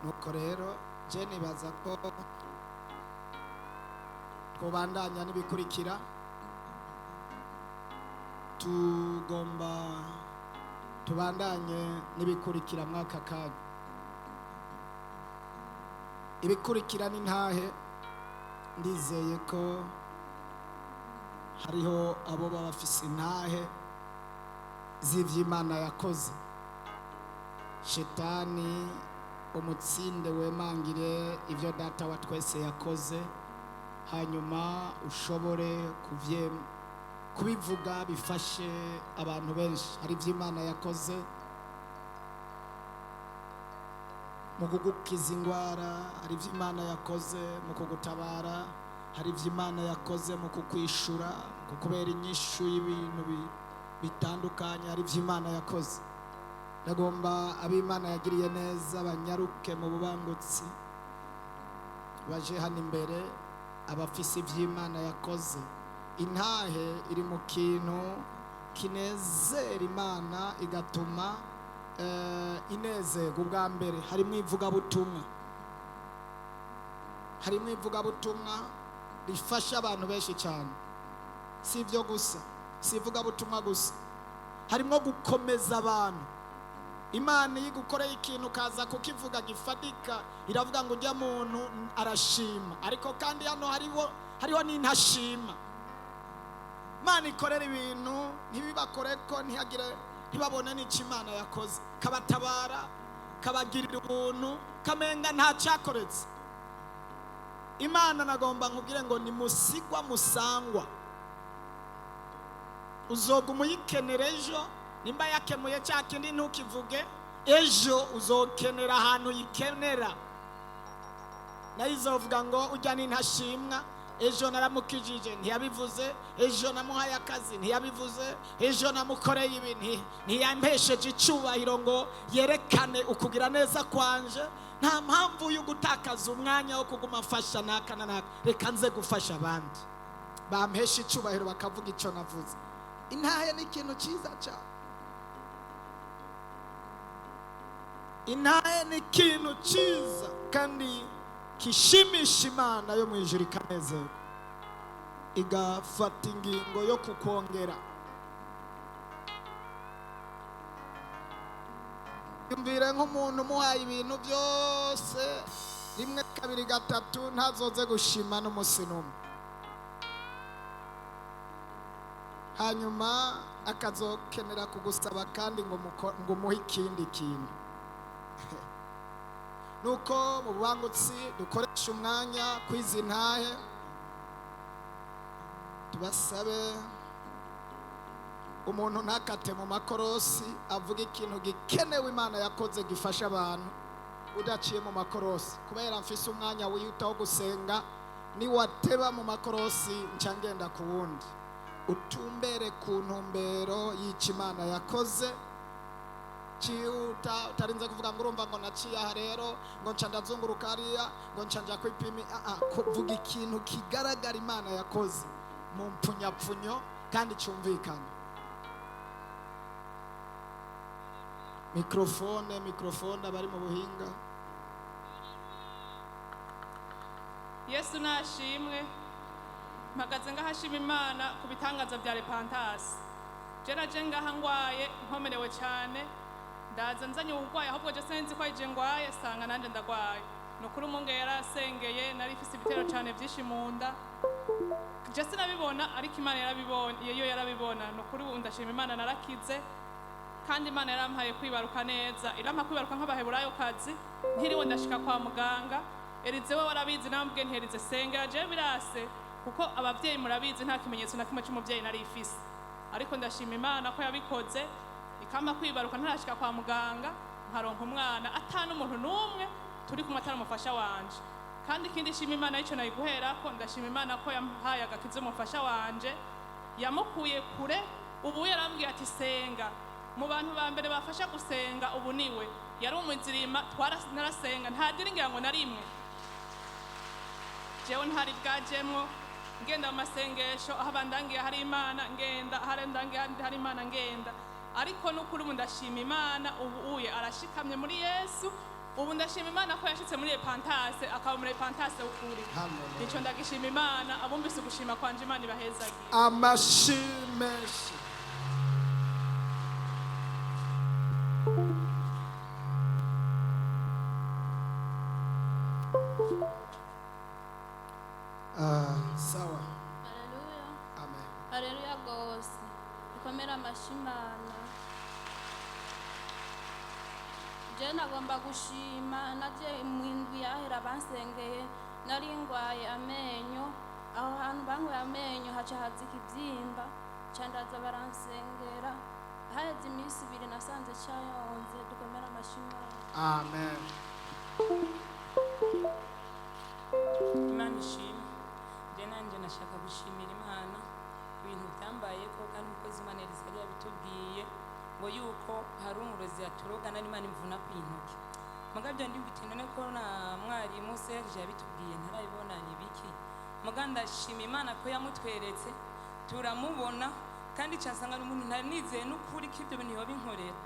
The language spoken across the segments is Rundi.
Nuko rero je nibaza ko twobandanya n'ibikurikira. Tugomba tubandanye n'ibikurikira mwaka kanya. Ibikurikira n'intahe, ndizeye ko hariho abo baba bafise intahe z'ivy'Imana yakoze. Shetani umutsinde wemangire ibyo Data wa twese yakoze, hanyuma ushobore kubivuga bifashe abantu benshi. Hari iby'Imana yakoze mu kugukiza indwara, hari iby'Imana yakoze mu kugutabara, hari iby'Imana yakoze mu kukwishura, kukubera inyishu y'ibintu bitandukanye, hari iby'Imana yakoze. Ndagomba ab'Imana yagiriye neza banyaruke mu bubangutsi baje hano imbere, abafise iby'Imana yakoze. Intahe iri mu kintu kinezera Imana, igatuma inezerwa. Ubwa mbere harimo ivugabutumwa, harimo ivugabutumwa rifasha abantu benshi cyane. Si ibyo gusa, si ivugabutumwa gusa, harimo gukomeza abantu. Imana iyo igukoreye ikintu ukaza kukivuga gifatika, iravuga ngo ujya muntu arashima. Ariko kandi hano hariho n'intashima. Imana ikorera ibintu ntibibakore ko ntihagire, ntibabone n'icyo Imana yakoze, kabatabara, kabagirira ubuntu, kamenga nta cyakoretse Imana. Nagomba nkubwire ngo ni musigwa musangwa, uzoga umuyikenera ejo. Nimba yakemuye cya kindi ntukivuge, ejo uzokenera ahantu uyikenera, nayo izovuga ngo ujya n'intashimwa. Ejo naramukijije ntiyabivuze, ejo namuhaye akazi ntiyabivuze, ejo namukoreye ibi ntiyampesheje icyubahiro ngo yerekane ukugira neza kwanje. Nta mpamvu yo gutakaza umwanya wo kuguma afasha naka na naka, reka nze gufasha abandi bampesha icyubahiro bakavuga icyo navuze. Intahe ni ikintu cyiza cyane, intahe ni ikintu cyiza kandi kishimisha Imana yo mu ijuru, ikanezerwa, igafata ingingo yo kukongera. Yumvire nk'umuntu umuhaye ibintu byose rimwe kabiri gatatu, ntazoze gushima n'umunsi n'umwe, hanyuma akazokenera kugusaba kandi ngo umuhe ikindi kintu. Nuko mu bubangutsi dukoresha umwanya kwizi ntahe, tubasabe umuntu ntakate mu makorosi, avuga ikintu gikenewe Imana yakoze gifasha abantu udaciye mu makorosi. Kubera mfise umwanya wihuta wo gusenga, niwateba mu makorosi nca ngenda ku wundi. Utumbere ku ntumbero y'icyo Imana yakoze cyihuta, utarinze kuvuga ngo urumva ngo naciye aha rero, ngo nca ndazunguruka hariya, ngo nca nja kwipima. Kuvuga ikintu kigaragara Imana yakoze mu mpfunyapfunyo kandi cyumvikana. Mikrofone, mikrofone abari mu buhinga. Yesu nashimwe. Mpagaze ngahashima Imana ku bitangaza bya Repantasi. Je naje ngaha ngwaye, nkomerewe cyane, ndaza nzanye uburwayi, ahubwo je sinzi ko ari ngwaye, sanga nanje ndagwaye. Ni ukuri umwungere yarasengeye, nari mfise ibitero cyane byinshi mu nda, je sinabibona, ariko Imana yarabibonye, yo yarabibona. Ni ukuri ubu ndashima Imana, narakize, kandi Imana yarampaye kwibaruka neza, irampa kwibaruka nk'abaheburayo kazi, ntiriwe ndashika kwa muganga. Erize we warabizi, nambwe nterize sengera jewe birase, kuko abavyeyi murabizi nta kimenyetso na kimwe c'umuvyeyi nari ifise. Ariko ndashima Imana ko yabikoze, ikampa kwibaruka ntarashika kwa muganga, nkaronka umwana ata n'umuntu n'umwe turi kumwe atari umufasha wanje. Kandi ikindi shima Imana y'ico nayiguherako, ndashima Imana ko yampaye agakiza umufasha wanje, yamukuye kure. Ubu yarambwiye ati senga, mu bantu ba mbere bafasha gusenga ubu niwe yari umuzirima. Narasenga nta diringira ngo na rimwe jewe ntari bwajemwo, ngenda mu masengesho aho abandangiye hari Imana ngenda, aho abandangiye hari Imana ngenda. Ariko n'ukuri ubu ndashima Imana, ubu uye arashikamye muri Yesu. Ubu ndashima Imana ko yashitse muri Repantase, akaba muri Repantase ukuri. Hallelujah. Nico ndagishima Imana. Abumvise ugushima kwanje, Imana ibahezagiye. Amashi menshi. Ah, sawa. Haleluya. Amen. Haleluya gose. Ikomera amashyi Imana. Je nagomba gushima naje mu ndwi yahera bansengeye, nari ngwaye amenyo. Aho hantu bankuye amenyo haca haza ikibyimba, ca ndaza baransengera, haheze iminsi 2 nasanze cayonze. Dukomere amashyi Imana. Amen. Imana ishimwe. Njye nanjye nashaka gushimira Imana ibintu byambaye ko, kandi umukozi Imana Elisa yabitubwiye ngo yuko hari umurozi yaturoga nari Imana imvuna ku intoki. Muga byo ndi none ko na mwarimu Serge yabitubwiye ntarabibona ni biki. Muga ndashima Imana ko yamutweretse turamubona, kandi cyasanga n'umuntu ntari nizeye n'ukuri ko ibyo bintu yoba inkorera.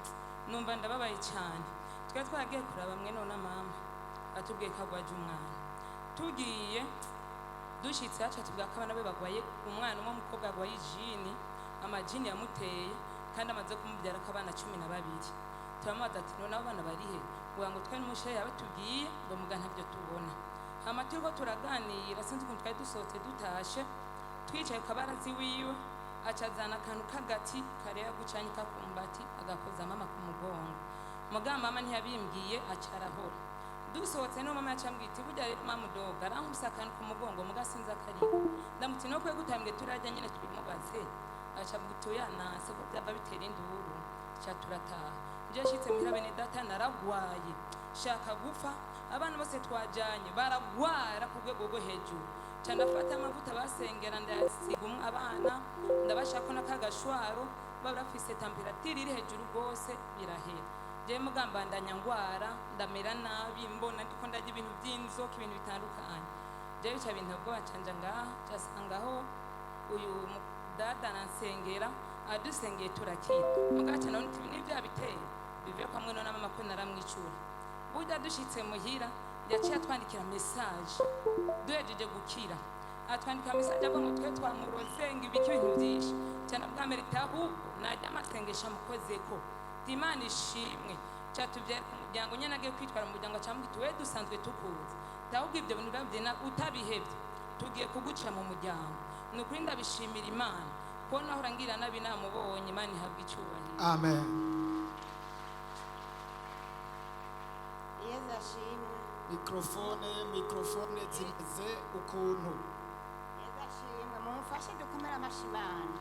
Numva ndababaye cyane. Twari twaragiye kuraba mwe none mama atubwiye ko agwaje umwana. Tugiye dushitse haca tubwira ko abana be bagwaye, umwana umwe w'umukobwa agwaye ijini, amajini yamuteye, kandi amaze kumubyara ko abana 12. Turamubaza ati: "None abo bana bari he?" Ngo ngo twe n'umushere yabatubwiye, ngo muga ntabyo tubona. Hama turiko turaganira, sinzi ukuntu twari dusohotse dutashe, twicaye ku kabarazi wiwe, aca azana akantu k'agati kareba gucanye kakumbati, agakoza mama ku mugongo. Muga mama ntiyabimbwiye, aca arahora. Dusohotse no mama yacambwiye iti: "Burya rero mama udoga arankubise akantu ku mugongo, muga sinzi akariko." Ndamuti: "No kwe gutambwe turajya nyine tubimubaze." Aca avuga uya nase ko byava bitera induru. Ca turataha. Nje nshitse muhira, bene data, naragwaye shaka gupfa. Abana bose twajanye baragwara ku rwego rwo hejuru. Ca ndafata amavuta basengera ndayasiga umwe abana, ndabashako n'akagashwaro baba bafise temperature iri hejuru rwose, birahera. Jewe mugambandanya ngwara, ndamera nabi, mbona ndiko ndarya ibintu by'inzoka, ibintu bitandukanye. Jewe bica bintu ubwoba, canja ngaha casangaho uyu dada aransengera, adusengeye turakira. Mugaca nawe nti nibyo biteye bive kwamwe none mama ko naramwicura. Burya dushitse muhira yaciye atwandikira message duhejeje gukira, atwandikira message avuga ngo twe twamuroze, ngo ibiki, ibintu byinshi cyane. Bwa mbere ahubwo najya amasengesho amukozeko. Imana ishimwe. Cyatubyara ku muryango nyine, agiye kwitwara mu muryango cyamubwira we dusanzwe tukuzi, ahubwo ibyo bintu urabyina utabihebye tugiye kuguca mu muryango. Ni ukuri ndabishimira Imana kubona ahora ngira nabi namubonye. Imana ihabwa icyubahiro. Amen. Yezu ashimwe. Mikrofone, mikrofone zimeze ukuntu. Yezu ashimwe. Mumufashe dukomere amashyi Imana.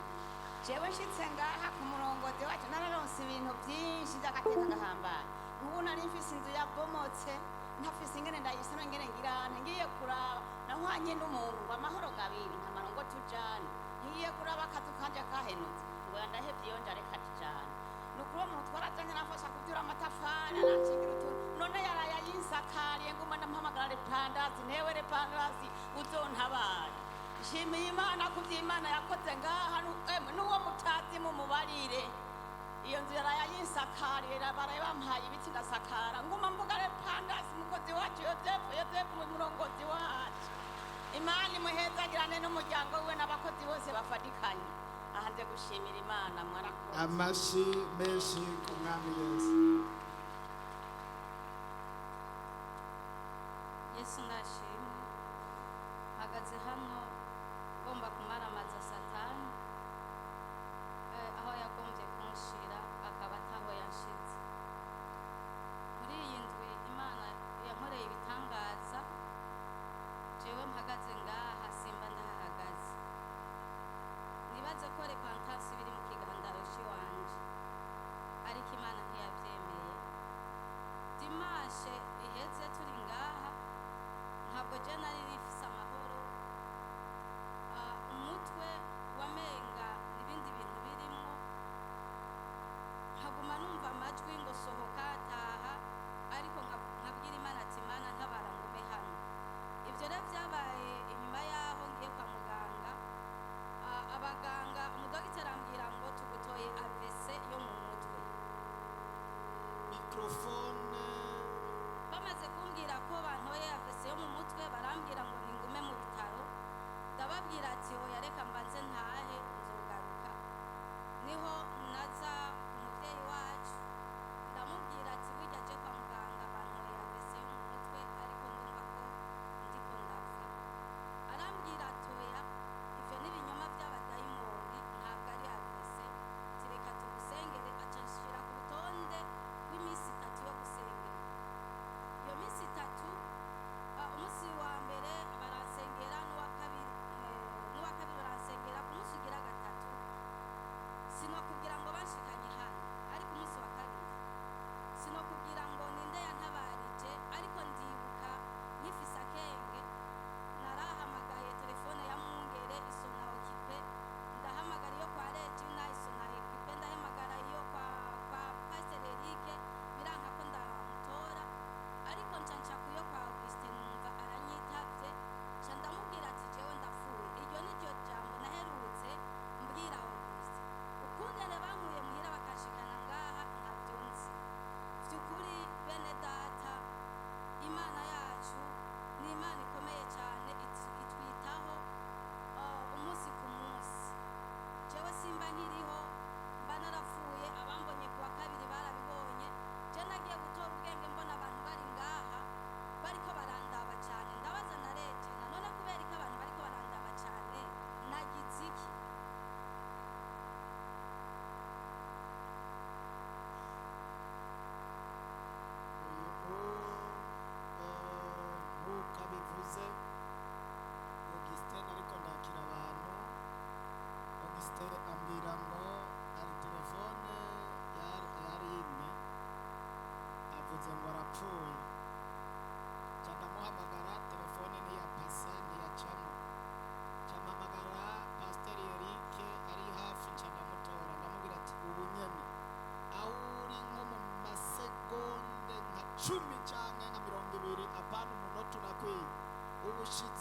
Jewe nshitse ngaha ku murongozi wacu nararonse ibintu byinshi by'agateka gahambaye. Nk'ubu nari mfise inzu yabomotse, ntafise ingene ndayisana, ingene ngirante. Ngiye kuraba nahwanye n'umuntu ngo amahoro gabiri nkamara ngo tujane. Ngiye kuraba akazu kanje kahenutse, ngo yandahevye iyo njareka tujane. Ni ukuri uwo muntu twarajanye, arafasha kuvyura amatafari, aranshingira utuntu, none yaraye ayinsakariye. Nguma ndamuhamagara: "Repandasi, ntewe repandasi, uzontabare." Nshimiye Imana ku vy'Imana yakoze ngaha. Emwe n'uwo mutazi mumubarire iyo nzu yaraye ayinsakariye, baraye bampaye ibiti ndasakara. Nguma mvuga repandasi, mukozi wacu Yozefu, Yozefu murongozi wacu, Imana imuhezagirane n'umuryango we n'abakozi bose bafatikanye. Aha nze gushimira Imana, mwarakoze. Amashi menshi ku Mwami Yesu. Yesu nashimwe. Mpagaze hano ngomba kumaramaza Satani, aho yagombye kunshira akaba ataho yanshize. Muri iyi ndwi Imana yankoreye ibitangaza. Jewe mpagaze ngaha simba ndahahagaze. Nibaze ko repantasi biri mu kigandaro c'iwanje, ariko Imana ntiyavyemeye. Dimanche iheze turi ngaha, ntabwo je nari rifise amahoro. Umutwe wamenga ibindi bintu birimwo, nkaguma numva amajwi ngo sohoka, taha, ariko nkabwira Imana ati: "Imana ntabara ngume hano." Ibyo rero byabaye inyuma y'aho ngiye kwa muganga. Abaganga, umudogiteri arambwira ngo tugutoye AVC yo mu mutwe. Mikrofone. Bamaze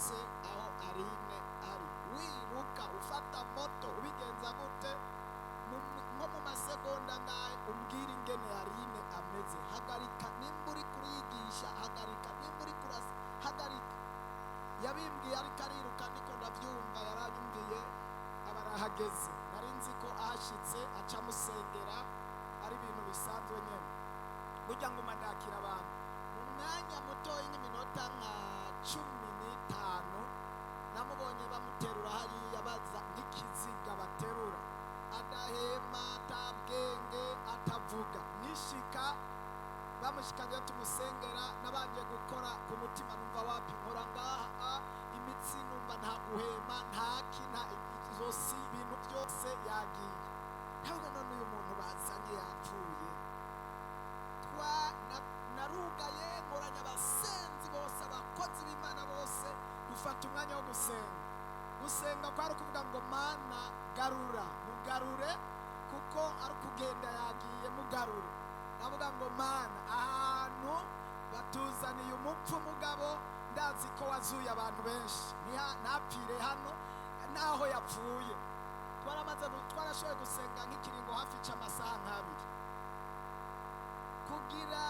Ushitse aho Aline ari, wiruka, ufata moto, ubigenza gute? Nko mu masegonda ngahe umbwira ingene Aline ameze. Hagarika nimba uri kuriyigisha, hagarika nimba uri kurasa, hagarika. Yabimbwiye ariko ariruka, niko ndabyumva, yaranyumviye, aba arahageze. Nari nzi ko ahashitse aca amusengera, ari ibintu bisanzwe nyene. Burya nguma ndakira abantu mu mwanya mutoyi, nk'iminota nka 15, namubonye bamuterura hariya, baza nk'ikiziga baterura, adahema, atabwenge, atavuga. Nishika bamushikanye tumusengera, nabanje gukora ku mutima, numva wapi, nkora ngaha imitsi, numva nta guhema, ntaki, nta izosi, ibintu byose yagiye. Ntabwo none uyu muntu bazanye yapfuye. Twa narugaye, nkoranya abasenzi bose, abakozi b'Imana bose, dufata umwanya wo gusenga. Gusenga kwari ukuvuga ngo: "Mana, garura, mugarure, kuko ari kugenda yagiye, mugarure." Navuga ngo: "Mana, ahantu batuzaniye umupfu, mugabo ndazi ko wazuye abantu benshi. Ntapfire hano naho yapfuye." Twaramaze twarashoboye gusenga nk'ikiringo hafi c'amasaha nk'abiri, kugira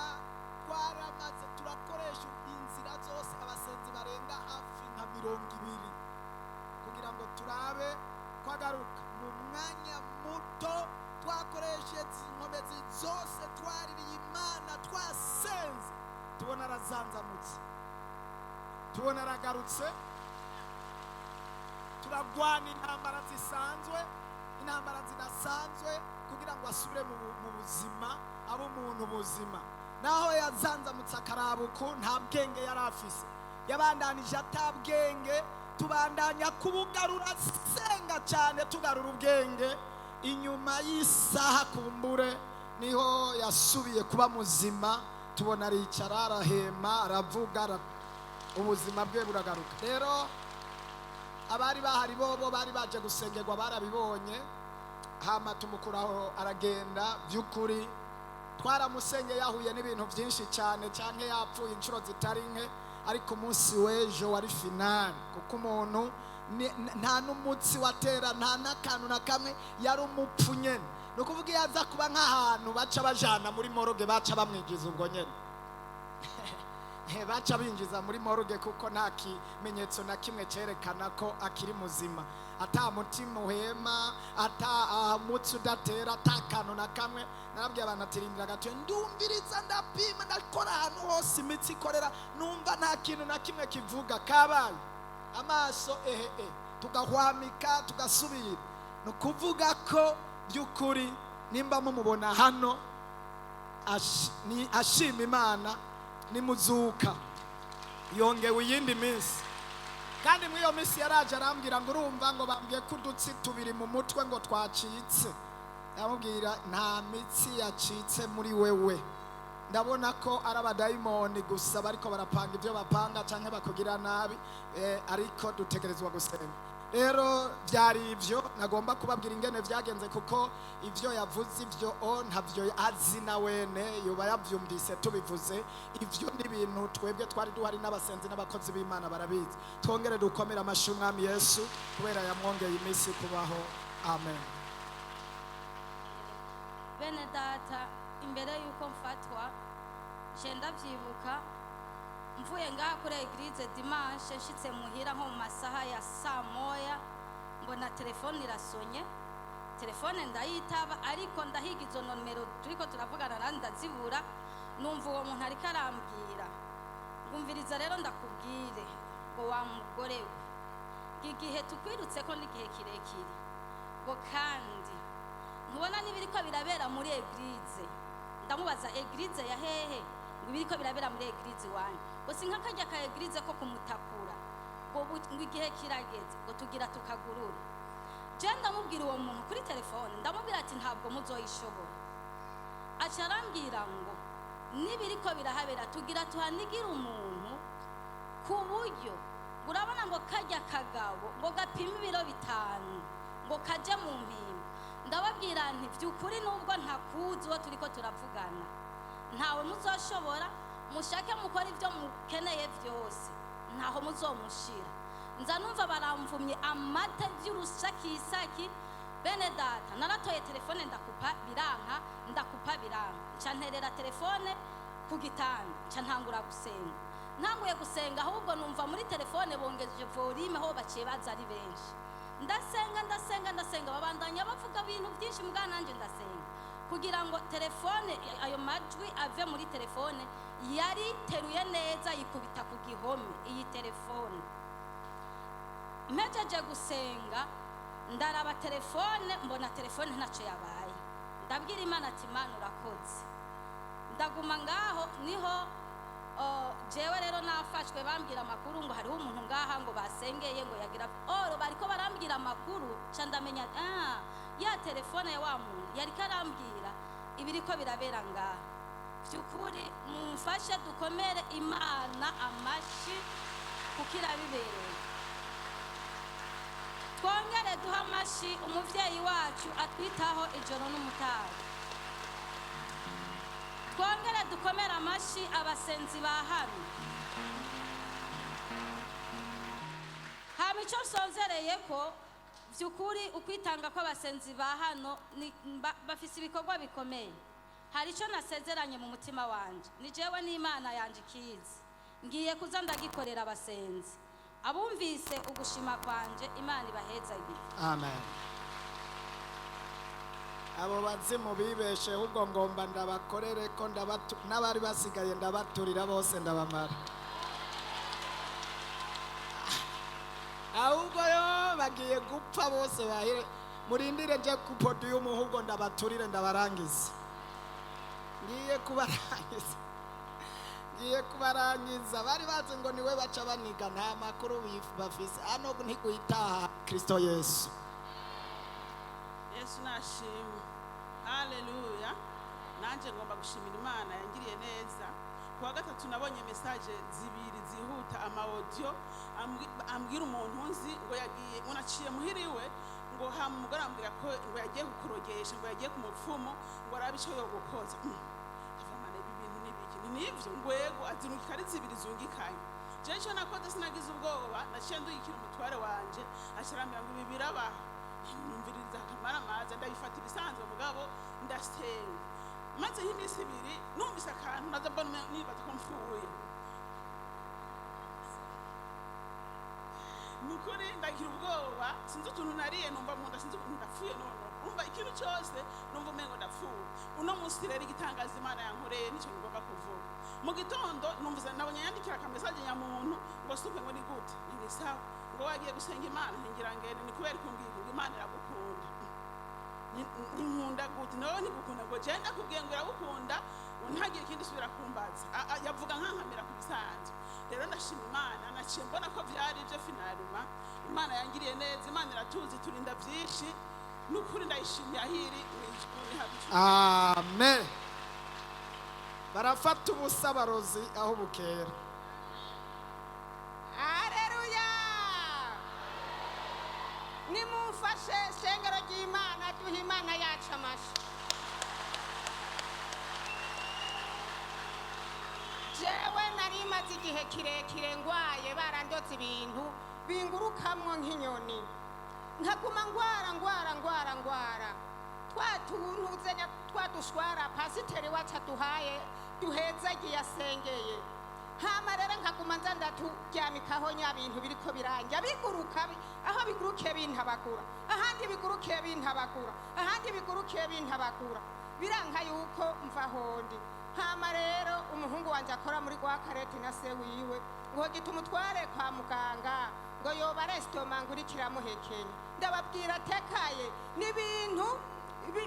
twaramaze turakoresha inzira zose, abasenzi barenga hafi nka 20, kugira ngo turabe ko agaruka. Mu mwanya muto twakoresheje inkomezi zose, twaririye Imana, twasenze, tubona arazanzamutse, tubona aragarutse. Turagwana intambara zisanzwe, intambara zidasanzwe, kugira ngo asubire mu buzima, abe umuntu buzima. Naho yazanzamutse akarabuku, nta bwenge yari afise, yabandanije atabwenge. Tubandanya kubugarura, senga cyane, tugarura ubwenge. Inyuma y'isaha kumbure niho yasubiye kuba muzima, tubona aricara, arahema, aravuga, ubuzima bwe buragaruka. Rero abari bahari bobo bari baje gusengerwa barabibonye. Hama tumukuraho, aragenda. By'ukuri twaramusengeye, yahuye n'ibintu byinshi cyane cyane, yapfuye inshuro zitari nke, ariko umunsi w'ejo wari finale, kuko umuntu nta n'umutsi watera, nta n'akantu na kamwe, yari umupfu nyene. Ni ukuvuga iyo aza kuba nk'ahantu baca bajana muri morgue, baca bamwinjiza ubwo nyene, baca binjiza muri morgue, kuko nta kimenyetso na kimwe cyerekana ko akiri muzima, ata mutima uhema, ata umutsi udatera, ata kantu na kamwe. Narabwiye abantu ati: "Rindira gato." Ndumviriza, ndapima, ndakora ahantu hose imitsi ikorera, numva nta kintu na kimwe kivuga, kabaye amaso ehe e, tugahwamika, tugasubira. Ni ukuvuga ko by'ukuri nimba mumubona hano ni ashima Imana, nimuzuka, yongewe iyindi minsi. Kandi muri iyo minsi yaraje arambwira ngo: "Urumva," ngo, "bambwiye ko udutsi tubiri mu mutwe ngo twacitse." Ndamubwira: "Nta mitsi yacitse muri wewe, ndabona ko ari abadayimoni gusa bariko barapanga ibyo bapanga canke bakugira nabi, ariko dutegerezwa gusenga." Rero byari ibyo nagomba kubabwira ingene byagenze, kuko ibyo yavuze ibyo o ntavyo azi na wene, yoba yavyumvise tubivuze. Ivyo ni ibintu twebwe twari duhari, n'abasenzi n'abakozi b'Imana barabizi. Twongere dukomere amashyi Umwami Yesu kubera yamwongeye iminsi kubaho. Amen. Bene data, imbere y'uko mfatwa, nje ndabyibuka mvuye ngaha kuri église dimanche, nshitse muhira nko mu masaha ya saa moya, mbona telefone irasonye. Telefone ndayitaba, ariko ndahiga izo nomero turiko turavugana nandi ndazibura. Numva uwo muntu ariko arambwira: "Ngumviriza rero ndakubwire," ngo, "wa mugore we, ngo igihe tukwirutse ko n'igihe kirekire," ngo, "kandi ntubona n'ibiriko birabera muri église?" Ndamubaza: "Église ya hehe?" Ngo ibiriko birabera muri église iwanyu, ngo si nk'akarya ka église ko kumutakura, ngo ngo igihe kirageze, ngo tugira tukagurure. Je ndamubwira uwo muntu kuri telefone, ndamubwira ati: "Ntabwo muzoyishobora." Aca arambwira ngo nibiriko birahabera tugira tuhanigire umuntu, ku buryo ngo urabona ngo kajya kagabo ngo gapima ibiro 5 ngo kaje mu mpimba. Ndababwira nti: "By'ukuri nubwo ntakuzi uwo turiko turavugana, ntawe muzoshobora. Mushake mukora ibyo mukeneye byose, ntaho muzomushira." Nza numva baramvumye amate by'urusakisaki. Bene data, naratoye telefone ndakupa biranka, ndakupa biranka, nca nterera telefone ku gitanda, nca ntangura gusenga. Ntanguye gusenga, ahubwo numva muri telefone bongeje volume, aho baciye baza ari benshi. Ndasenga, ndasenga, ndasenga, babandanya bavuga ibintu byinshi, mbwa nanjye ndasenga kugira ngo telefone, ayo majwi ave muri telefone. Yari teruye neza, yikubita ku gihome iyi telefone. Mpejeje gusenga, ndaraba telefone, mbona telefone ntacyo yabaye. Ndabwira Imana ati: "Imana, urakoze." Ndaguma ngaho. Niho jewe rero nafashwe, bambwira amakuru ngo hariho umuntu ngaha ngo basengeye ngo yagira oro. Bariko barambwira amakuru, ca ndamenya ya telefone ya wa muntu yariko arambwira ibiriko birabera ngaha. By'ukuri mumfashe dukomere Imana amashi kuko irabibereye. Twongere duhe amashi umuvyeyi wacu atwitaho ijoro n'umutaga. Twongere dukomere amashi abasenzi ba hano. Hama icyo nsonzereye ko by'ukuri, ukwitanga kw'abasenzi ba hano bafise ibikorwa bikomeye. Hari icyo nasezeranye mu mutima wanje, ni jewe n'Imana yanje ikizi, ngiye kuza ndagikorera abasenzi. Abumvise ugushima kwanje, Imana ibahezagire. Amen. Abo bazimu bibeshe, ahubwo ngomba ndabakorere ko n'abari basigaye ndabaturira bose, ndabamara. Ahubwo yo bagiye gupfa bose bahire. Murindire nje ku podium, ahubwo ndabaturire, ndabarangiza. Ngiye kubarangiza, ngiye kubarangiza. Bari bazi ngo niwe baca baniga, nta makuru bafise. Hano ntiguhitaha Kristo Yesu. Yesu nashimwe, haleluya! Nanjye ngomba gushimira Imana yangiriye neza. Ku wa gatatu nabonye message zibiri zihuta, ama audio ambwira umuntu nzi ngo yagiye, ngo naciye muhiriwe, ngo hama umugore ambwira ko ngo yagiye kukurogesha, ngo yagiye ku mupfumu ngo arabe icyo yogukoza. Ndavuga: "Mana, ibi bintu ni ibiki?" Ni nivyo ngo yego, azirungika ari zibiri zungikanye. Jewe icyo nakoze, sinagize ubwoba, naciye ndungikira umutware wanje, acarambwira ngo ibi birabaha. Numviririza akamara amazi, ndabifata ibisanzwe, mugabo ndasenga. Maze nk'iminsi 2 numvise akantu naza mbona nibaza ko mpfuye. Ni ukuri ndagira ubwoba, sinzi utuntu nariye, numva mu nda, sinzi ukuntu ndapfuye. None umva ikintu cyose numva umengo ndapfuye. Uno munsi rero igitangaza Imana yankoreye nicyo ngomba kuvuga. Mu gitondo numvise, nabonye yandikira aka message nyamuntu ngo supe, ngo ni gute, ni sawa, ngo wagiye gusenga Imana. Ntingira ngene ni kubera kumbwira ngo Imana iragukunda. Ninkunda gute? Nawe ntigukunda, ngo je ndakubwiye ngo iragukunda, ngo ntagire ikindi usubira kumbaza. Yavuga nkankamira ku bisanzwe. Rero ndashima Imana, naciye mbona ko vyari ivyo. Finalement Imana yangiriye neza, Imana iratuzi, turinda vyinshi. N'ukuri ndayishimiye, ahiri mw'ijuru nihabicu. Amen. Barafata ubusa barozi aho bukera. Aleluya! Nimumfashe, shengero ry'Imana, duhe Imana yacu amashi. Jewe nari maze igihe kirekire ngwaye, barandotse ibintu bingurukamwo nk'inyoni, nkaguma ngwara, ngwara, ngwara, ngwara twa tuntu twa dushwara pasiteri wacu aduhaye duhezagiye asengeye. Hama rero nkaguma nza ndaturyamikaho nya bintu biriko biranja biguruka, aho bigurukiye bintabagura, ahandi bigurukiye bintabagura, ahandi bigurukiye bintabagura, biranka yuko mva hondi. Hama rero umuhungu wanje akora muri rwakareti na se wiwe ngo gituma umutware kwa muganga, ngo yoba l'estomac ngo iriko iramuhekenya. Ndababwira tekaye n'ibintu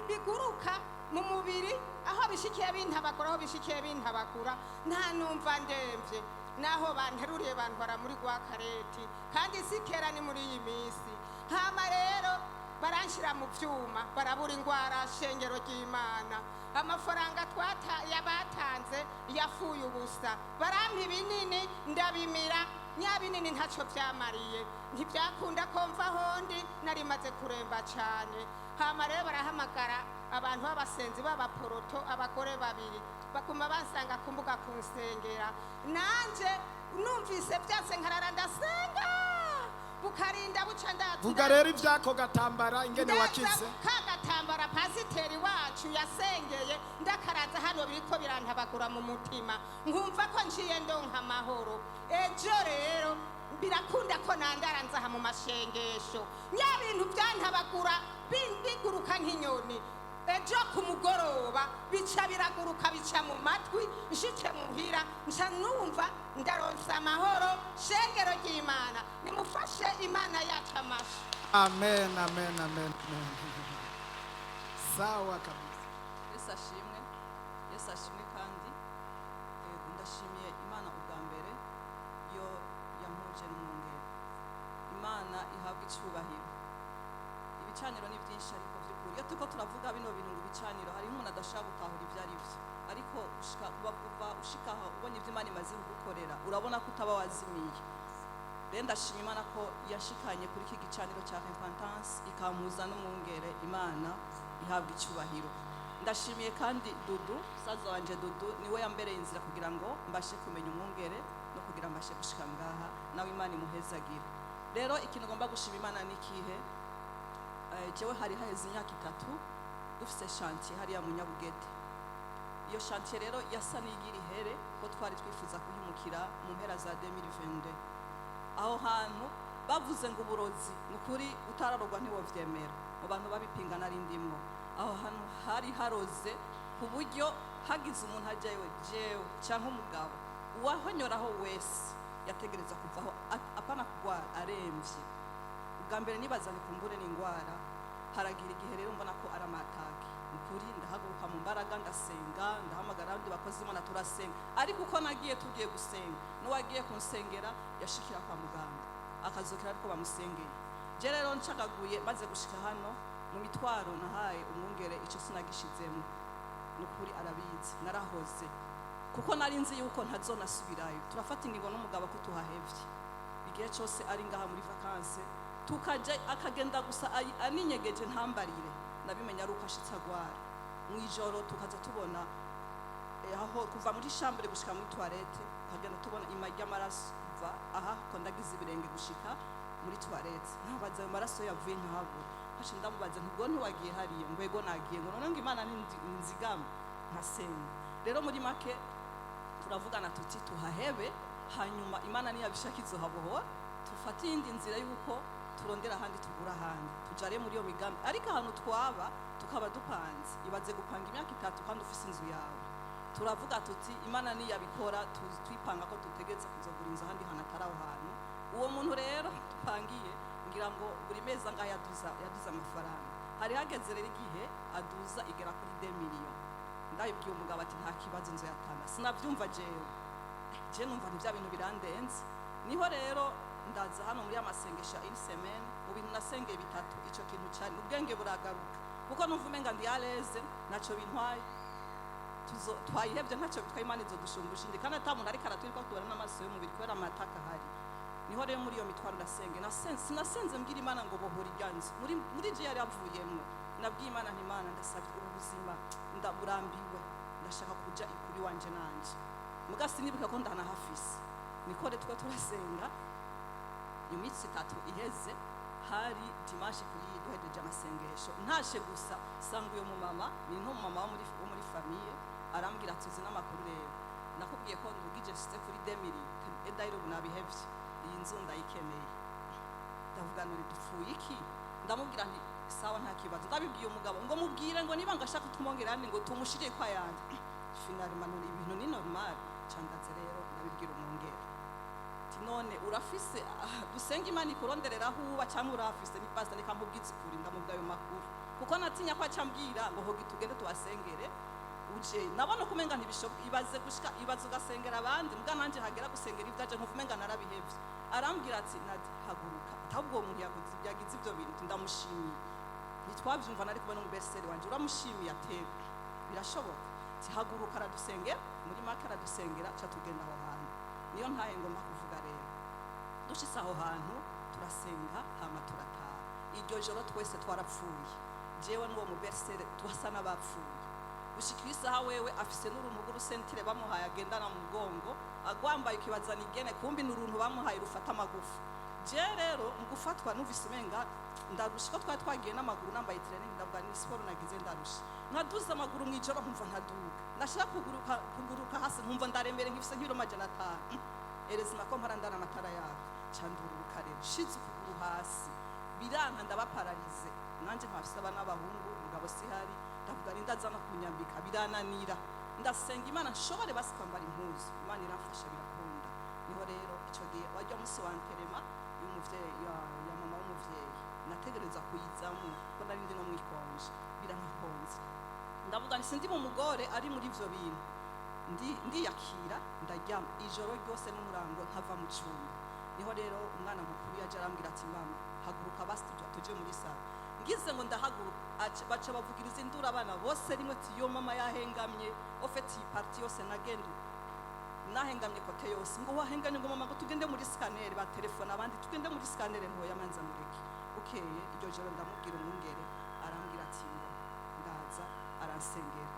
biguruka mu mubiri, aho bishikiye bintabagura, aho bishikiye bintabagura, nta numva ndemvye. Naho banteruriye bantwara muri rwakareti, kandi si kera, ni muri iyi minsi. Hama rero baranshyira mu byuma, barabura ingwara. Shengero ry'Imana, amafaranga twata yabatanze yafuye ubusa. Barampa ibinini ndabimira, nyabinini ntacyo byamariye, ntibyakunda ko mva hondi, nari maze kuremba cyane. Hama rero barahamagara abantu b'abasenzi b'abaporoto, abagore babiri baguma bansanga ku mbuga kunsengera. Nanje numvise byase, nkarara ndasenga. Bukarinda buca ndaza. Vuga rero ivyako gatambara ingene wakize. Kagatambara pasiteri wacu yasengeye ndakaraza hano, biriko birantabagura mu mutima, nkumva ko nciye ndonka amahoro. Ejo rero birakunda ko nandara nzaha mu mashengesho, nya bintu byantabagura biguruka nk'inyoni. Ejo ku mugoroba bica biraguruka, bica mu matwi. Nshitse muhira nca numva ndaronse amahoro. Shengero ry'Imana, nimufashe Imana yacu amashi. Amen, amen, amen, amen. Sawa kabisa. Yesu ashimwe, Yesu ashimwe. Kandi yego, ndashimiye Imana ubwa mbere yo yampuje n'umwungere. Imana ihabwa icyubahiro. Ibicaniro ni byinshi, ariko by'ukuri iyo turiko turavuga bino bintu ngo ibicaniro, hariho umuntu adashobora gutahura ibyo ari byo, ariko ushika kuba kuva ushika aho ubonye ibyo Imana imaze kugukorera, urabona ko utaba wazimiye. Rero ndashima Imana ko yashikanye kuri iki gicaniro cya Repentance, ikampuza n'umwungere. Imana ihabwa icyubahiro. Ndashimiye kandi Dudu, musaza wanje Dudu, niwe yambereye inzira kugira ngo mbashe kumenya umwungere no kugira mbashe gushika ngaha. Nawe Imana imuhezagire. Rero ikintu ngomba gushima Imana ni ikihe? Jewe hari haheze imyaka 3 dufise chantier hariya mu Nyabugete. Iyo chantier rero yasa n'igira ihere, ko twari twifuza kuhimukira mu mpera za 2022. Aho hantu bavuze ngo uburozi, ni ukuri utararogwa ntiwovyemera. Mu bantu babipinga nari ndimwo. Aho hantu hari haroze ku buryo hagize umuntu ajyayo, jewe cyangwa umugabo, uwahonyoraho wese yategereza kuvaho apana kugwara, aremvye. Ubwa mbere nibaza nikumbure n'ingwara. Haragira igihe rero mbona ko ari amatake. Ukuri ndahaguruka mu mbaraga, ndasenga, ndahamagara abandi bakozi Imana, turasenga. Ariko uko nagiye tugiye gusenga, n'uwagiye kunsengera yashikira kwa muganga akazokera, ariko bamusengeye. Je rero ncagaguye, maze gushika hano, mu mitwaro nahaye umwungere icyo sinagishizemo. Nukuri arabizi, narahoze kuko nari nzi yuko ntazonasubirayo. Turafata ingingo n'umugabo ko tuhahevye. Igihe cyose ari ngaha muri vacances, tukaja, akagenda gusa aninyegeje, ntambarire. Nabimenya ari uko ashitse agwara mu ijoro, tukaza tubona aho kuva muri chambre gushika muri toilette, tukagenda tubona ima ry'amaraso kuva aha ko ndagize ibirenge gushika muri toilette. Nkabaza ayo maraso yavuye, nkahabura. Haca ndamubaza nti: "Ubwo ntiwagiye hariya?" Ngo: "Ego, nagiye." Ngo: "None ngo Imana ntinzigama?" Nkasenga. Rero muri make turavugana tuti: "Tuhahebe, hanyuma Imana niyabishaka izohabohora, tufate iyindi nzira y'uko turondera ahandi, tugura ahandi." Tujare muri iyo migambi, ariko ahantu twaba tukaba dupanze. Ibaze gupanga imyaka 3 kandi ufise inzu yawe. Turavuga tuti: "Imana niyabikora, twipanga ko dutegereza kuzogura inzu ahandi hantu atari aho hantu." Uwo muntu rero dupangiye, ngira ngo buri mezi angahe yaduza amafaranga. Hari hageze rero igihe aduza igera kuri 2 millions. Ndabibwiye umugabo ati: "Nta kibazo, inzu yatanga." Sinabyumva jewe, je numva ni bya bintu birandenze. Niho rero ndaza hano muri amasengesho ya une semaine. Mu bintu nasengeye bitatu, ico kintu cyari ubwenge buragaruka, kuko numva umenga ndi à l'aise, ntaco bintwaye. Twayihevye, ntacyo bitwaye, Imana izodushumbusha indi, kandi ata muntu ariko aratwirwa tubona n'amaso y'umubiri kubera amataka ahari. Niho rero muri iyo mitwaro ndasenge. Sinasenze mbwira Imana ngo bohora irya nzu. Muri je yari avuyemwo. Nabwiye Imana nti: "Imana, ndasabye, ubu buzima ndaburambiwe, ndashaka kuja ikuri wanje nanje." Muga sinibuka ko ndanahafise. Niko rero two turasenga. Iminsi 3 iheze, hari dimanche, kuri duhejeje amasengesho, ntashe gusa sanga uyo mumama, ni nk'umumama wo muri famille, arambwira ati: "Uzi n'amakuru rero, nakubwiye ko ndugije nshitse kuri 2 millions edayiro, ubu nabihevye, iyi nzu ndayikeneye." Ndavuga: "None dupfuye iki?" Ndamubwira nti: "Sawa, nta kibazo." Ndabibwiye umugabo ngo mubwire ngo niba ngashaka tumwongera ayandi, ngo tumushire kwa yandi. Finalement none ibintu ni normal. Candaze rero ndabibwira umwungere ati: "None urafise dusenga Imana ikuronderera aho uba, cyangwa urafise?" Ni pastor, reka nkubwize ukuri, ndamubwira ayo makuru kuko natinya ko acambwira ngo hogi tugende tuhasengere uje. Nabona ko umenga ntibishoboka. Ibaze gushika, ibaze ugasengera abandi, mbwa nanje hagera gusengera ibyaje nkumva umenga narabihevye. Arambwira ati: "Nadi, haguruka." Ahubwo uwo muntu yakoze, yagize ibyo bintu, ndamushimiye. Ntitwabyumva, nari kumwe n'umubeseri wanje. "Uramushimiye?" Ateka birashoboka. Ati: "Haguruka." Aradusengera, muri make aradusengera, ca tugenda aho hantu. Niyo ntaye ngomba kuvuga rero. Dushitse aho hantu turasenga, hama turataha. Iryo joro twese twarapfuye, jewe n'uwo mubersere twasa n'abapfuye. Gushika isaha wewe afise n'uruntu rw'urusentire bamuhaye agendana mu mugongo, agwambaye, ukibaza ni igene, kumbi ni uruntu bamuhaye rufata amagufa. Je rero mu gufatwa numvise umenga ndarusha, ko twari twagiye n'amaguru, nambaye training, ndavuga ni siporo nagize, ndarusha. Nkaduza amaguru mu ijoro nkumva ntaduga, nashaka kuguruka, kuguruka hasi nkumva ndaremere, nk'ifise nk'ibiro 500. Erezima ko mpora ndana amatara yaka, candururuka rero nshize ukuguru hasi biranka, ndaba paralysé. Nanje nkafise abana b'abahungu, umugabo sihari, ndavuga ni ndaza no kunyambika, birananira. Ndasenga Imana nshobore basi kwambara impuzu, Imana iramfasha birakunda. Niho rero ico gihe wajya musi wa enterrement y'umuvyeyi ya mama w'umuvyeyi, nategereza kuyizamo ko nari ndi no mwikonje, birankakonze. Ndavuga nti sindi mu mugore ari muri ivyo bintu, ndiyakira, ndaryama ijoro ryose n'umurango ntava mu cumba. Niho rero umwana mukuru yaje arambwira ati: "Mama, haguruka basi tuje muri salle." Ngize ngo ndahaguruka, baca bavugiriza induru abana bose rimwe ati: "Yo, mama yahengamye!" Au fait, iyi partie yose nagenda nahengamye côté yose, ngo wahengamye, ngo mama, ngo tugende muri scanner, batelefona abandi tugende muri scanner. Ntoya manza mureke. Bukeye iryo joro ndamubwira umwungere, arambwira ati ngo ndaza, aransengera,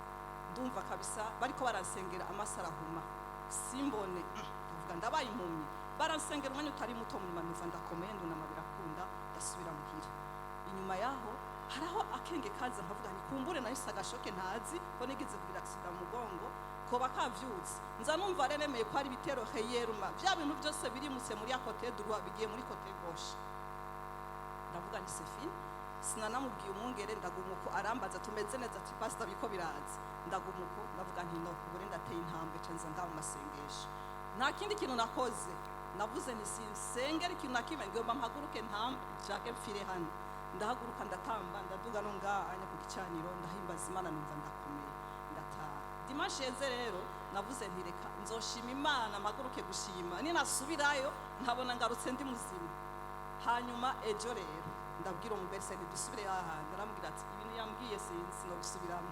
ndumva kabisa bariko baransengera, amaso arahuma simbone, ndavuga ndabaye impumyi. Baransengera umwanya utari muto, munyuma numva ndakomeye, ndunama birakunda, ndasubira muhira. Inyuma yaho haraho akenge kaza, nkavuga nti kumbure nahise agashoke, ntazi ko nigeze kugira accident mu mugongo, koba kavyutse. Nza numva rero nemeye ko ari ibitero heyeruma, vya bintu byose birimutse muri ya côté droit bigiye muri côté gauche. Ndavuga nti c'est fini. Sinanamubwiye umwungere, ndagumuko, arambaza tumeze neza, ati pastor biko biraza, ndagumuko. Ndavuga nti no ubu rero ndateye intambwe, ca nza ngaho mu masengesho. Nta kindi kintu nakoze, navuze nti sinsengera ikintu na kimwe, ngomba mpaguruke nshake mpfire hano. Ndahaguruka, ndatamba, ndaduga no ngaha ku gicaniro, ndahimbaza Imana, numva ndakomeye, ndataha. Dimanche yeze rero navuze nti reka nzoshima Imana, mpaguruke gushima ninasubirayo nkabona ngarutse ndi muzima. Hanyuma ejo rero ndabwira umubese dusubire hahandi, arambwira ati ibintu yambwiye sinzi no gusubiramo,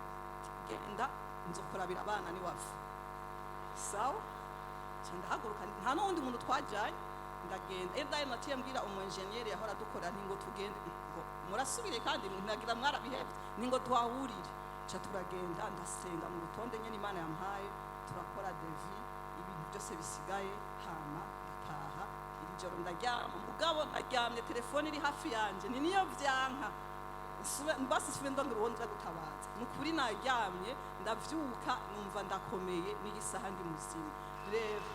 genda nzokurabira abana niwapfa. Sawa, nca ndahaguruka, nta n'uwundi muntu twajyanye, ndagenda. Enda naciye mbwira umu engineer yahora dukora nti ngo tugende, ngo murasubire kandi ntagira mwarabihebye, ni ngo tuhahurire. Nca turagenda, ndasenga mu rutonde nyene Imana yampaye, turakora devis, ibintu byose bisigaye, hama ndataha. Iri joro ndaryama, mugabo ndaryamye telefone iri hafi yanje, ni niyo vyanka basi sube ndongera uwo nza gutabaza. Ni ukuri naryamye, ndavyuka numva ndakomeye, n'igisaha ndi muzima. Rero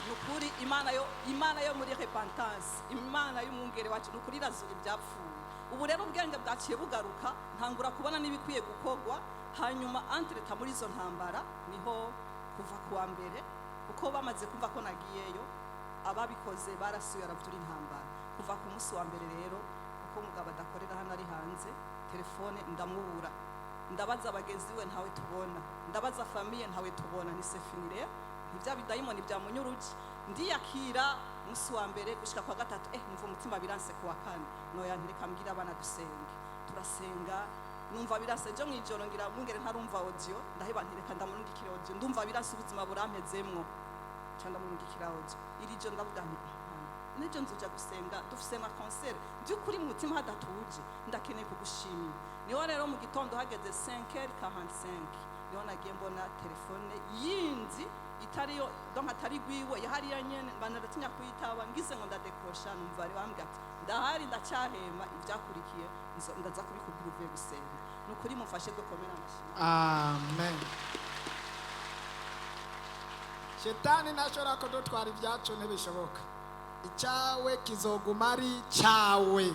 ni ukuri Imana yo muri repentance, Imana y'umwungere wacu, ni ukuri irazura ibyapfuye. Ubu rero ubwenge bwaciye bugaruka, ntangura kubona n'ibikwiye gukorwa. Hanyuma entre-temps muri izo ntambara, niho kuva ku wa mbere, kuko bamaze kumva ko nagiyeyo, ababikoze barasuye aravyura intambara. Kuva ku munsi wa mbere rero, kuko umugabo adakorera hano ari hanze, telefone ndamubura, ndabaza bagenzi we ntawe tubona, ndabaza famille ntawe tubona, ni c'est fini rero, ntibya bidayimoni byamunyuruje. Ndiyakira umunsi wa mbere gushika kwa gatatu, numva umutima biranse. Ku wa kane noya ntireka mbwira abana dusenge, turasenga, numva biranse. Ejo mwijoro ngira mwungere ntarumva audio, ndaheba ntireka ndamurungikira audio, ndumva biranse, ubuzima burampezemwo, ca ndamurungikira audio. Iri joro ndavuga nti nejo nzoja gusenga, dufise na concert, by'ukuri mu mutima hadatuje, ndakeneye kugushimira. Niho rero mu gitondo hageze 5h45 niho nagiye mbona telefone yindi itariyo, donc atari gwiwe, yahariya nyene, mba ndatinya kuyitaba. Ngize ngo ndadekosha, numva ari bambwira ati ndahari, ndacyahema, ibyakurikiye ndaza kubikubwira uvuye gusenga. Ni ukuri mufashe dukomere amashyi. Amen. Shetani ntashobora kudutwara ibyacu, ntibishoboka. Icyawe kizoguma ari cyawe,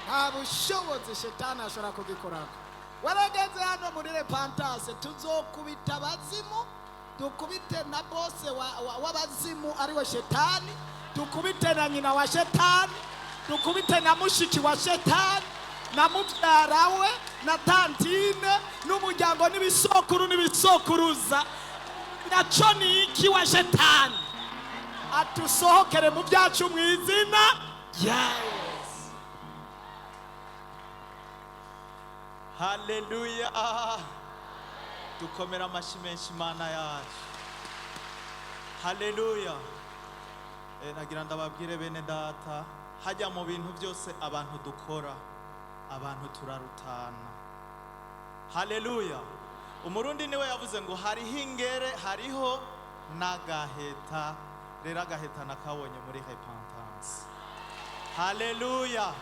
nta bushobozi shetani ashobora kugikorako. Warageze hano muri repentance, tuzokubita abazimu, dukubite na bose w'abazimu ariwe shetani, dukubite na nyina wa shetani, dukubite na mushiki wa shetani na mubyara we na tantine n'umuryango n'ibisokuru n'ibisokuruza, naco ni iki wa shetani, atusohokere mu byacu mu izina rya Yesu. Haleluya! Dukomera amashyi menshi Imana yacu. Haleluya! Nagira ndababwire bene data, hajya mu bintu byose abantu dukora, abantu turarutana. Haleluya! Umurundi niwe yavuze ngo hariho ingere, hariho n'agaheta. Rero agaheta nakabonye muri repentance. Haleluya.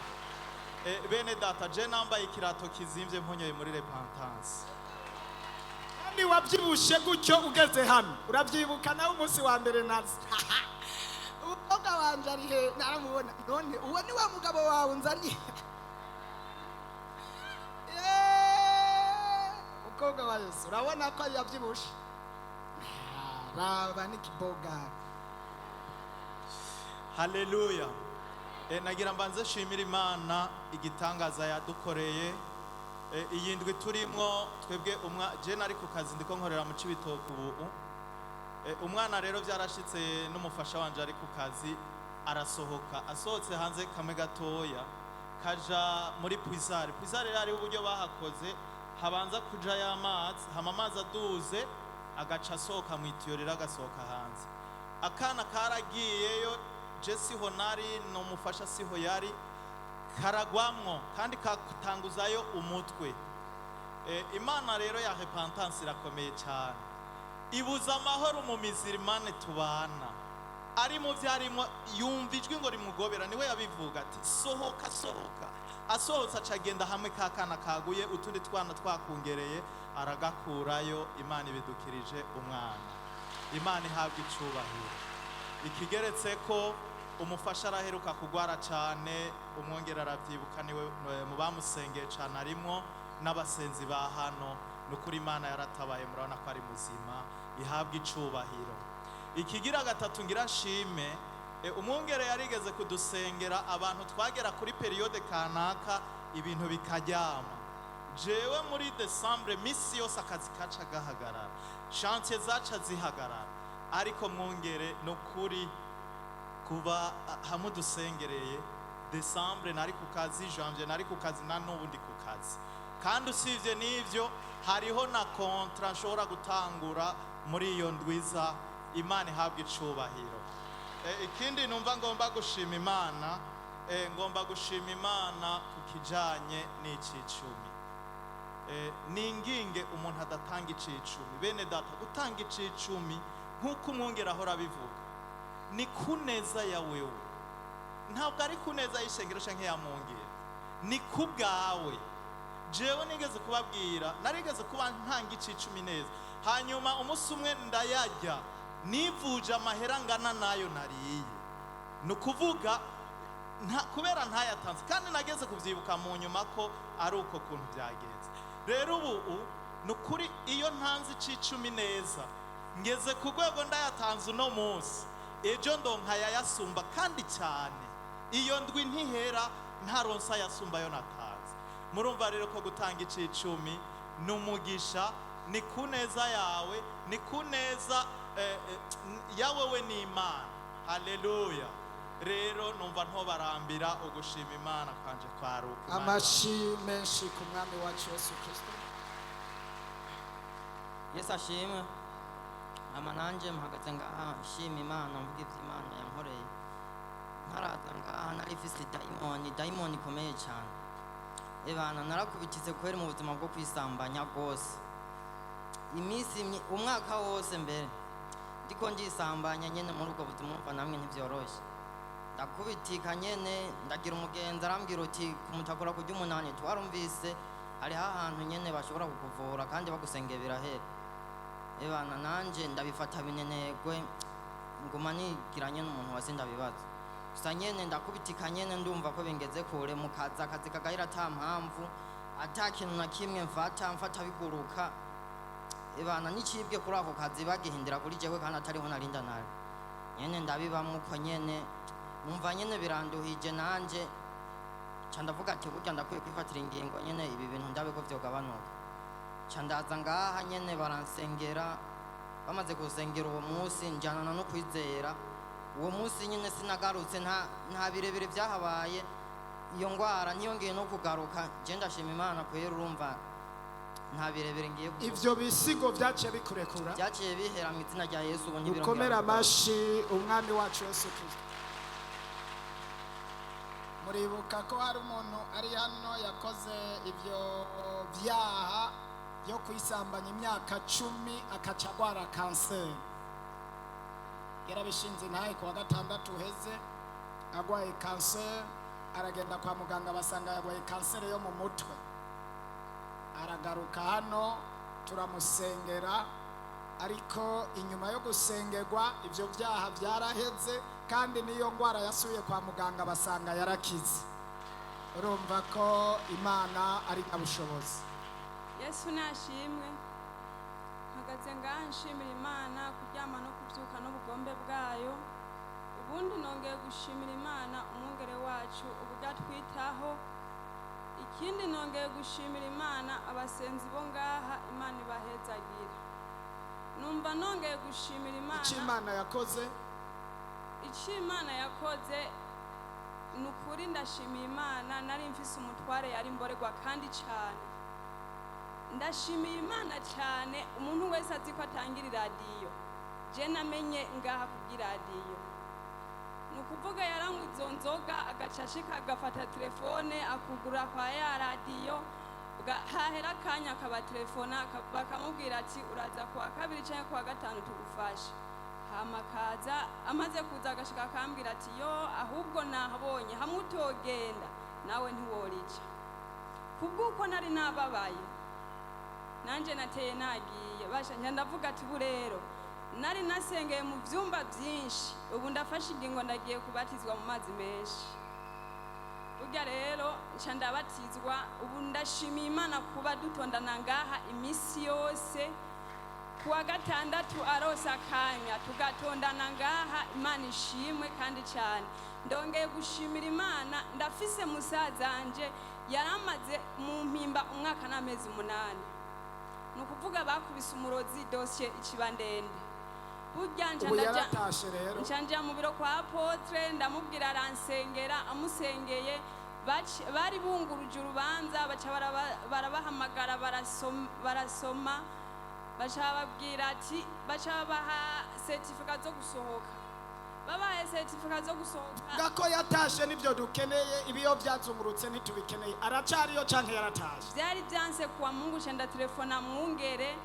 Bene data, je nambaye ikirato kizimvye mponyoye muri repentance. Kandi wabyibushe gutyo ugeze hano, urabyibuka nawe umunsi wa mbere naza, umukobwa wanje ari he? Naramubona, none uwo ni wa mugabo wawe unzaniye? Yeee, umukobwa wa Yesu, urabona ko yabyibushe. Ah, raba n'ikiboga. Haleluya. Nagira mbanze shimira Imana igitangaza yadukoreye. Iyi ndwi turimwo twebwe, umwa je nari ku kazi, ndiko nkorera mu Cibitoke ubu. Umwana rero byarashitse n'umufasha wanje ari ku kazi, arasohoka, asohotse hanze kamwe gatoya kaja muri puisard. Puisard rero hariho uburyo bahakoze, habanza kuja y'amazi, hama amazi aduze agaca asohoka mu itiyo, rero agasohoka hanze. Akana karagiyeyo, je siho nari, n'umufasha siho yari, karagwamwo kandi katanguzayo umutwe. Imana rero ya repentance irakomeye cyane, ibuza amahoro mu mizirimane tubana. Ari mu byo arimo yumva ijwi ngo rimugobera, niwe yabivuga ati sohoka, sohoka. Asohotse aca agenda hamwe ka kana kaguye, utundi twana twakungereye, aragakurayo. Imana ibidukirije umwana, Imana ihabwa icubahiro. Ikigeretse ko umufasha araheruka kugwara cyane, umwongera arabyibuka, niwe mu bamusengeye cyane, arimwo n'abasenzi ba hano. Ni ukuri Imana yaratabaye, murabona ko ari muzima, ihabwa icubahiro. Ikigira gatatu ngira nshime, umwungere yarigeze kudusengera abantu twagera kuri période kanaka ibintu bikaryama. Jewe muri décembre misi yose akazi kaca gahagarara, chantier zaca zihagarara, ariko mwungere no kuri kuba hamwe dusengereye, décembre nari ku kazi, janvier nari ku kazi, na n'ubu ndi ku kazi. Kandi usibye n'ibyo, hariho na contrat nshobora gutangura muri iyo ndwiza. Imana ihabwa icubahiro. Ikindi numva ngomba gushima Imana, ngomba gushima Imana ku kijanye n'icicumi. Ninginge umuntu adatanga icicumi, bene data, gutanga icicumi nk'uko umwungere ahora abivuga ni ku neza ya wewe, ntabwo ari ku neza y'ishengero canke ya mwungere, ni ku bwawe. Jewe nigeze kubabwira, narigeze kuba ntanga icicumi neza, hanyuma umunsi umwe ndayarya, nivuje amahera angana nayo nariye. Ni ukuvuga kubera ntayatanze, kandi nageze kubyibuka mu nyuma ko ari uko kuntu byagenze. Rero ubu ni ukuri, iyo ntanze icicumi neza, ngeze ku rwego ndayatanze uno munsi, ejo ndonka yayasumba kandi cyane. Iyo ndwi ntihera ntaronsa ayasumba ayo natanze. Murumva rero ko gutanga icicumi ni umugisha, ni ku neza yawe, ni ku neza ya wewe n'Imana. Haleluya. Rero numva ntobarambira, ugushima Imana kwanje kwaruka. Imana Amashi menshi ku Mwami wacu Yesu Kristo. Yesu ashimwe. Ama nanjye mpagaze ngaha nshima Imana, mvuga ibyo Imana yankoreye. Ntaraza ngaha nari mfise dayimoni, dayimoni ikomeye cyane. Ebana, narakubitize kweri mu buzima bwo kwisambanya rwose, iminsi umwaka wose mbere ndiko ndisambanya nyene muri ubwo buzima. Umva namwe, ntivyoroshye. Ndakubitika nyene, ndagira umugenzi arambwira uti kumutakura kurya umunani, twarumvise hariho ahantu nyene bashobora kukuvura kandi bagusengeye birahera. Ebana, nanje ndabifata binenegwe, nguma nigira nyene umuntu wase ndabibaza gusa nyene. Ndakubitika nyene, ndumva ko bingeze kure mu kazi, akazi kagahera ata mpamvu, ata kintu na kimwe mfata mfata biguruka. Ebana, nicibwe kuri ako kazi bagihindira kuri jewe kandi atariho narinda nari nyene. Ndabibamwo uko nyene, numva nyene biranduhije nanje, ca ndavuga ati burya ndakwiye kwifatira ingingo nyene, ibi bintu ndabe ko vyogabanuka. Ca ndaza ngaha nyene, baransengera. Bamaze gusengera uwo munsi, njyanana no kwizera. Uwo munsi nyene sinagarutse, nta birebire vyahabaye, iyo ngwara ntiyongeye no kugaruka. Je ndashima Imana kwera, urumva nta birebire ngiye kuvuga. Ivyo bisigo vyaciye bikurekura? Byaciye bihera mu izina rya Yesu, ubu ntibirongera Dukomere kugaruka. amashi Umwami wacu Yesu Kristo. Muribuka ko hari umuntu ari hano yakoze ibyo byaha byo kwisambanya imyaka 10, akaca agwara kanseri. Yarabishinze intahe ku wa gatandatu uheze, agwaye kanseri, aragenda kwa muganga basanga yagwaye kanseri yo mu mutwe. Aragaruka hano turamusengera, ariko inyuma yo gusengerwa ibyo byaha byaraheze, kandi n'iyo ndwara yasubiye kwa muganga basanga yarakize. Urumva ko Imana ari bushobozi. Yesu nashimwe. Mpagaze ngaha nshimira Imana kuryama no kubyuka n'ubugombe bwayo. Ubundi nongeye gushimira Imana umwungere wacu uburyo atwitaho. Ikindi nongeye gushimira Imana abasenzi bo ngaha, Imana ibahezagira. Numva nongeye gushimira Imana. Icyo Imana yakoze. Icyo Imana yakoze ni ukuri, ndashimiye Imana. Nari mfise umutware yari imborerwa kandi cyane. Ndashimiye Imana cyane. Umuntu wese azi ko atangira iradiyo, je namenye ngaha kubw'iradiyo. Ni ukuvuga yaranywa izo nzoga, agaca ashika agafata telefone akugura kwa ya radiyo, hahera akanya akabatelefona, bakamubwira ati uraza kuwa kabiri cyangwa kuwa gatanu tugufashe. Hama akaza, amaze kuza agashika akambwira ati yo ahubwo nahabonye hamwe utogenda nawe ntiworica. Kubw'uko nari nababaye nanjye nateye nagiye basha, njya ndavuga ati ubu rero nari nasengeye mu byumba byinshi, ubu ndafashe ingingo ndagiye kubatizwa mu mazi menshi. Burya rero nca ndabatizwa. Ubu ndashimiye Imana kuba dutondana ngaha iminsi yose kuwa gatandatu, arose akanya tugatondana ngaha. Imana ishimwe kandi cyane. Ndongeye gushimira Imana, ndafise musazanje yaramaze mu mpimba umwaka n'amezi 8. Ni ukuvuga bakubise umurozi, dosiye ikiba ndende. Burya nca Ubu ndaja yaratashe rero. Nca nja mu biro kwa apôtre, ndamubwira, aransengera. Amusengeye bari bunguruje urubanza, baca barabahamagara, barasoma, baca bababwira ati, baca babaha certificat zo gusohoka. Babahaye certificat zo gusohoka. Vuga ko yatashe, nibyo dukeneye. Ibiyo byazungurutse ntitubikeneye. Aracariyo canke yaratashe? Byari byanse kuwa Mungu. Nca ndatelefona mwungere,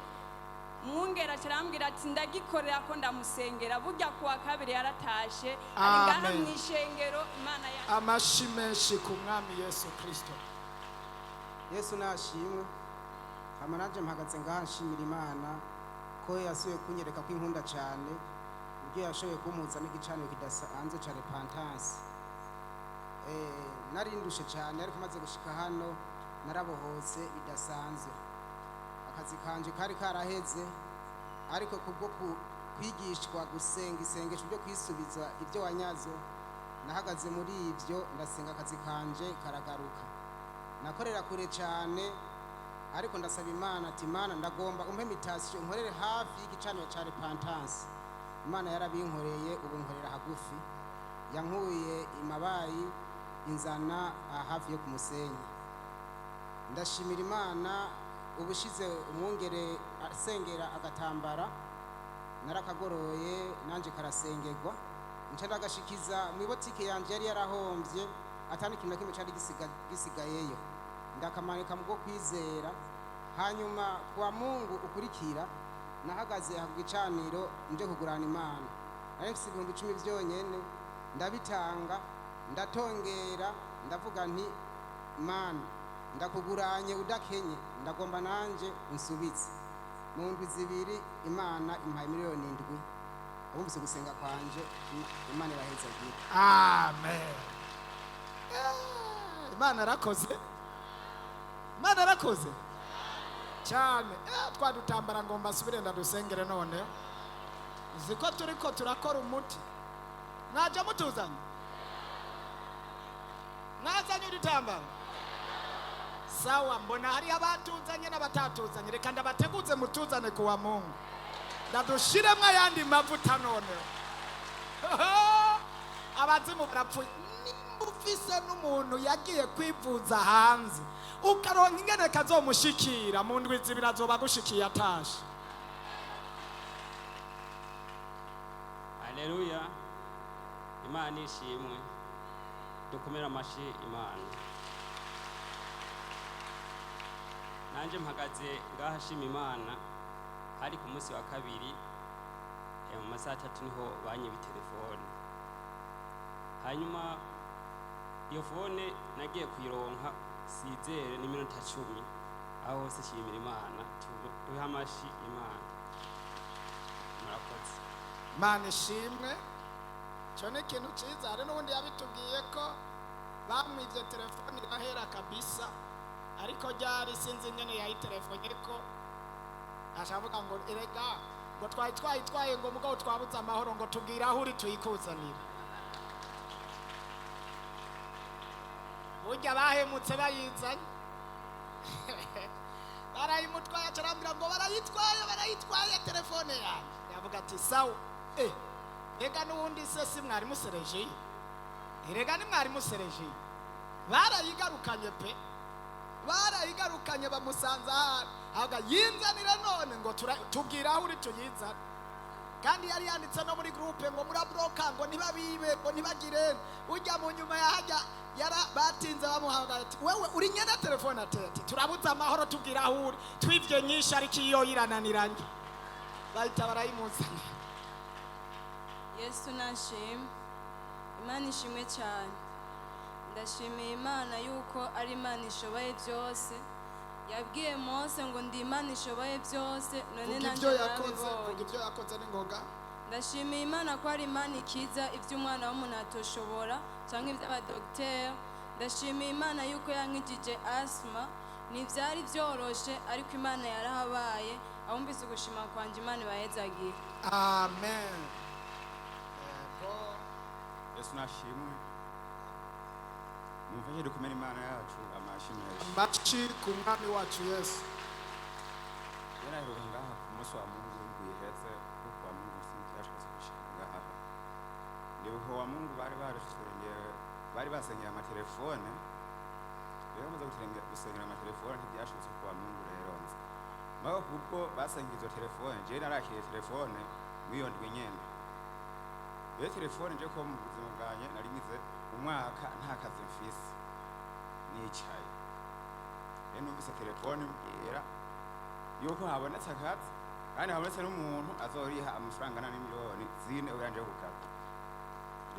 mwungere aca arambwira ati ndagikorera ko ndamusengera. Burya kuwa kabiri yaratashe, ari ngaha Amen. mu ishengero. Imana ya Amashi menshi ku Mwami Yesu Kristo. Yesu nashimwe. Hama nanje mpagaze ngaha nshimira Imana ko yasubiye kunyereka ko inkunda cyane, uburyo yashoboye kumpuza n'igicaniro kidasanzwe ca repentance. Nari ndushe cyane, ariko maze gushika hano narabohotse bidasanzwe. Akazi kanje kari karaheze, ariko kubwo kwigishwa gusenga isengesho ryo kwisubiza ibyo wanyaze, nahagaze muri ibyo ndasenga, akazi kanje karagaruka. Nakorera kure cyane, ariko ndasaba Imana ati Imana, ndagomba umpe mutation nkorere hafi y'igicaniro ca repentance. Imana yarabinkoreye, ubu nkorera hagufi. Yankuye imabayi inzana aha hafi yo ku musenyi. Ndashimira Imana. Ubushize umwungere asengera agatambara, narakagoroye nanje karasengerwa, nca ndagashikiza mu ibotike yanje yari yarahombye, atari ikintu na kimwe cari gisigayeyo. Ndakamanika mu bwo kwizera. Hanyuma kuwa Mungu ukurikira nahagaze ku gicaniro nje kugurana Imana. Nari mfise 10,000 vyonyene, ndabitanga, ndatongera, ndavuga nti Mana, ndakuguranye udakenye, ndagomba nanje unsubize. Mu ndwi 2 Imana impaye miliyoni 7. Abumvise gusenga kwanje, Imana ibahezagira. Amen. Imana yarakoze, Imana yarakoze cyane. Twadutambara ngo mbasubire ndadusengere. None uzi ko turiko turakora umuti, mwaje mutuzanye, mwazanye udutambara. Sawa, mbona hari abatuzanye n'abatatuzanye. Reka ndabateguze mutuzane kuwa Mungu, ndadushiremwo ayandi mavuta. Noneho abazimu barapfuye. Nimba ufise n'umuntu yagiye kwivuza hanze, ukaronka ingene kazomushikira, mu ndwi 2 azoba agushikiye atashe. Haleluya, Imana ishimwe. Dukomere amashi Imana. Nanjye mpagaze ngaha nshima Imana. Hari ku munsi wa kabiri. Mu masaha 3 niho banyiba telefone. Hanyuma iyo phone nagiye kuyironka sizere n'iminota 10. Aho hose shimira Imana, tuhe amashi Imana. Murakoze. Mana ishimwe. Icyo ni ikintu cyiza. Hari n'ubundi yabitubwiye ko bamwibye telefone irahera kabisa, ariko ryari sinzi nyine yayitelefone ko ashavuga ngo erega ngo twari twayitwaye, ngo mugabo twabuze amahoro, ngo tubwire aho uri tuyikuzanira. Burya bahemutse bayizanye, barayimutwaye. Acarambwira ngo barayitwaye, barayitwaye telefone yanjye. Yavuga ati sawa. Rega n'ubundi se si mwari muserejiye? Erega ni mwari muserejiye, barayigarukanye pe, barayigarukanye. Bamusanze ahari ahubwo yinzanire none, ngo tubwire aho uri tuyizane. Kandi yari yanditse no muri groupe ngo murabroka, ngo ntibabibe, ngo ntibagire ujya mu nyuma yahajya yara batinze bamuhamagara ati wewe uri nyene telefone? Ati turabuze amahoro, tubwire aho uri, twivye nyinshi ariko iyo irananiranye. Bahita barayimuzanira. Yesu nashimwe. Imana ishimwe cyane. Ndashimiye Imana yuko ari Imana ishoboye byose. Yabwiye Mose ngo ndi Imana ishoboye byose, none Vuga nanjye ibyo yakoze. narabibonye. Vuga ibyo yakoze n'ingoga. Ndashimiye Imana ko ari Imana ikiza ibyo umwana w'umuntu atoshobora cyangwa iby'abadogiteri. Ndashimiye Imana yuko yankijije asima. Ntibyari byoroshe, ariko Imana yarahabaye. Abumvise ugushima kwanjye, Imana ibahezagira. Amen. Yego. Yesu nashimwe. Mumfashe dukomere Imana yacu amashi menshi. Amashi ku mwami wacu Yesu. Yaraheruka ngaha ku munsi wa Mungu w'indwi iheze, kuko wa Mungu sinbyashobotse gushika ngaha. Ndibuka wa Mungu bari barusengeye, bari basengeye amatelefone. Rero bamaze gusengera amatelefone, ntibyashobotse ku wa Mungu. Rero nzi mugabo kubwo basengeye izo telefone, jewe narakiriye telefone mw'iyo ndwi nyene. Rero telefone nje ko mu buzima bwanjye nari ngize umwaka nta kazi mfise, nicaye. Rero numvise telefone mbwira yuko habonetse akazi, kandi habonetse n'umuntu azoriha amafaranga angana n'4 miliyoni kugira nje ku kazi.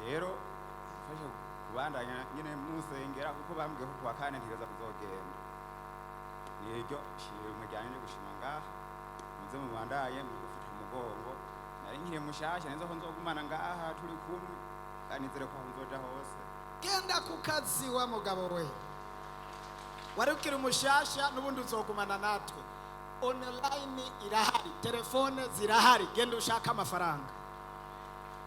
Rero mfashe kubandanya nyine musengera, kuko bambwiye ko kuwa kane ntegereza kuzogenda. Niryo shimwe ryanje ryo gushima ngaha. Muze mubandanye mugufata umugongo. Nari nkiri mushasha, nzi ko nzogumana ngaha turi kumwe, kandi nizere ko aho nzoja hose. Genda ku kazi wa mugabo we, wari ukiri mushasha, n'ubundi uzogumana natwe. Online irahari, telefone zirahari, genda ushake amafaranga.